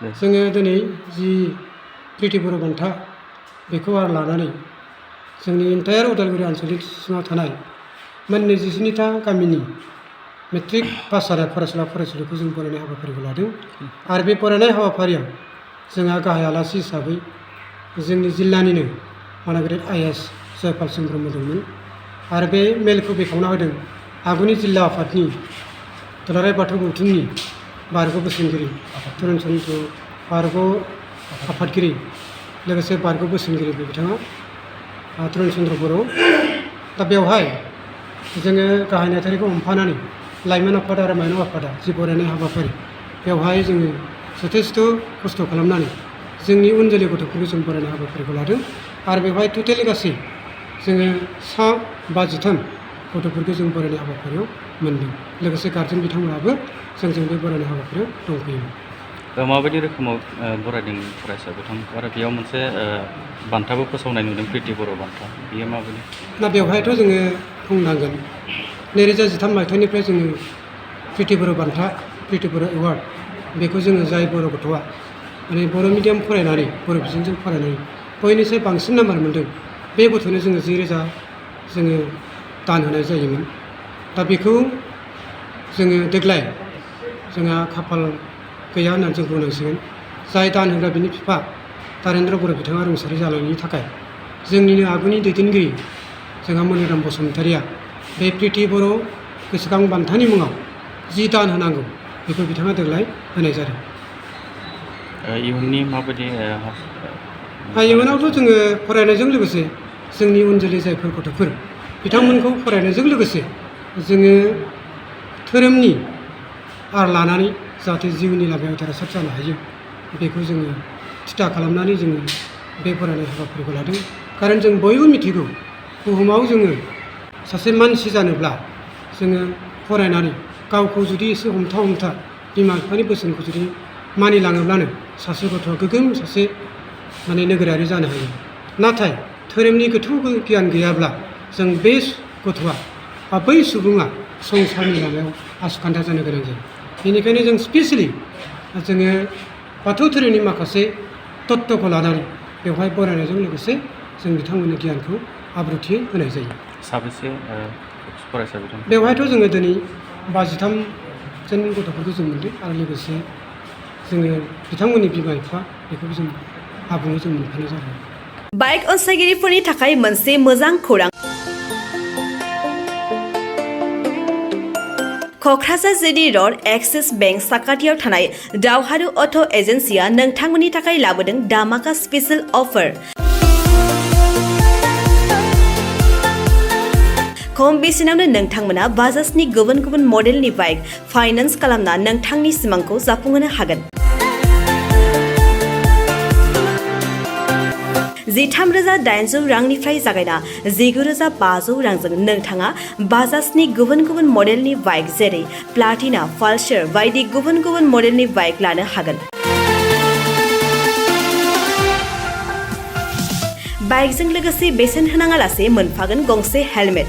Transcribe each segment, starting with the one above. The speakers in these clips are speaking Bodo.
जोङो दिनै जि प्रिति बर' बान्था बेखौ आरो लानानै जोंनि एन्टायार उदालगुरि आनसलिक सिङाव थानाय मोन 27टा गामिनि मेट्रिक पास जानाय फरायसुला फरायसुलिखौ जों बरायनाय हाबाफारिखौ लादों आरो बे बरायनाय हाबाफारियाव जोंहा गाहाय आलासि हिसाबै जोंनि जिल्लानिनो मानाग्रेड आइएएस जयपाल सिंह ब्रह्म दंमोन आरो बे मेलखौ बेखेवना होदों आगुनि जिल्ला आफादनि दुलाराय बाथौ गौथुमनि बारग' बोसोनगिरि तरुन चन्द्र बारग' आफादगिरि लोगोसे बारग' बोसोनगिरि बिथाङा तरुन चन्द्र बर' दा बेवहाय जोङो गाहाय नेहाथारिखौ हमफानानै लाइमोन आफाद आरो माइनाव आफादा जि बरायनाय हाबाफारि बेवहाय जोङो जथेस्थ' खस्थ' खालामनानै जोंनि उन जोलै गथ'फोरखौ जों बरायनाय हाबाफारिखौ लादों आरो बेवहाय टटेलि गासै जोङो सा 53 गथ'फोरखौ जों बरायनाय हाबाफारियाव मोनदों लोगोसे गार्जेन बिथांमोनाबो जोंजों बे बरायनाय हाबाफारियाव दंफैयोमोन। माबायदि रोखोमाव बरायदों फरायसा बिथांमोनखौ आरो बेयाव मोनसे बान्थाबो फोसावनाय नुदों प्रिति बर' बान्था बेयो माबायदि? दा बेवहायथ' जोङो बुंनांगोन 2013 मायथाइनिफ्राय जोङो प्रिति बर' बान्था प्रिति बर' एवार्ड बेखौ जोङो जाय बर' गथ'आ माने बर' मिडियाम फरायनानै बर' बिजोंजों फरायनानै बयनिख्रुइ बांसिन नाम्बार मोन्दों बे गथ'नो जोङो 10,000 जोङो दान होनाय जायोमोन। दा बेखौ जोङो देग्लाय जोंहा खाफाल गैया होननानै जों बुंनांसिगोन जाय दान होग्रा बिनि बिफा दारेन्द्र बर' बिथाङा रुंसारि जालांनायनि थाखाय जोंनिनो आगुनि दैदेनगिरि जोंहा मनिराम बसुमतारिया बे प्रिति बर' गोसोखां बान्थानि मुङाव 10 दान होनांगौ बेखौ बिथाङा देग्लाय होनाय जादों। इयुननि माबायदि इयुनावथ' जोङो फरायनायजों लोगोसे जोंनि उन जोलै जायफोर गथ'फोर बिथांमोनखौ फरायनायजों लोगोसे जोङो धोरोमनि आर लानानै जाहाथे जिउनि लामायाव देरहासार जानो हायो बेखौ जोङो थिथा खालामनानै जोङो बे फरायनाय हाबाफारिखौ लादों। खारन जों बयबो मिथिगौ बुहुमाव जोङो सासे मानसि जानोब्ला जोङो फरायनानै गावखौ जुदि एसे हमथा बिमा बिफानि बोसोनखौ जुदि मानिलाङोब्लानो सासे गथ'आ गोग्गोम सासे माने नोगोरारि जानो हायो। नाथाय धोरोमनि गोथौ गियान गैयाब्ला जों बे गथ'आ बा बै सुबुङा संसारनि लामायाव आसुखान्दा जानो गोनां जायो। बेनिखायनो जों स्पेसियेलि जोङो बाथौ धोरोमनि माखासे तत्त्वखौ लानानै बेवहाय बरायनायजों लोगोसे जों बिथांमोननि गियानखौ आब्रुथियै होनाय जायो। साबेसे फरायसा बिथां? बेवहायथ' जोङो दिनै 53 जन गथ'फोरखौ जों मोनदों आरो लोगोसे जोङो बिथांमोननि बिमा बिफा बेखौबो जों आबुङै जों मोनफानाय जादों। बाइक अनसायगिरिफोरनि थाखाय मोनसे मोजां खौरां। Kokrajhar GD road axis bank साखाथियाव थानाय दावहारु अट' एजेन्सिया नोंथांमोननि थाखाय लाबोदों धामाका स्पेशेल अफार। खम बेसेनावनो नोंथांमोना बाजाजनि गुबुन गुबुन मडेलनि बाइक फाइनान्स खालामना नोंथांनि सिमांखौ जाफुंहोनो हागोन। 13,800 रांनिफ्राय जागायना 19,500 रांजों नोंथाङा बाजाजनि गुबुन गुबुन मडेलनि बाइक जेरै प्लाटिना, पालसार बायदि गुबुन गुबुन मडेलनि बाइक लानो हागोन। बाइकजों लोगोसे बेसेन होनाङालासे मोनफागोन गंसे हेलमेट।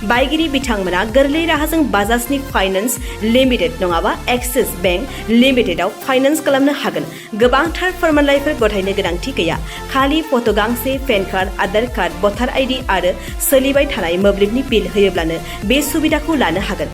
बाइगिरि बिथांमोना गोरलै राहाजों बाजाजनि फाइनान्स लिमिटेड नङाबा एक्सिस बेंक लिमिटेडआव फाइनान्स खालामनो हागोन। गोबांथार फोरमानलाइफोर गथायनो गोनांथि गैया। खालि फट' गांसे, पेन कार्ड, आधार कार्ड, भटार आइडि आरो सोलिबाय थानाय मोब्लिबनि बिल होयोब्लानो बे सुबिदाखौ लानो हागोन।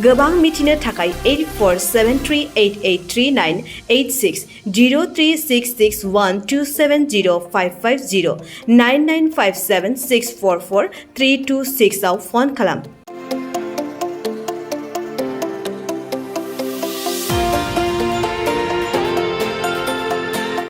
गोबां मिथिनो थाखाय 8473883986 036612705550 9957644326 आव फन खालाम।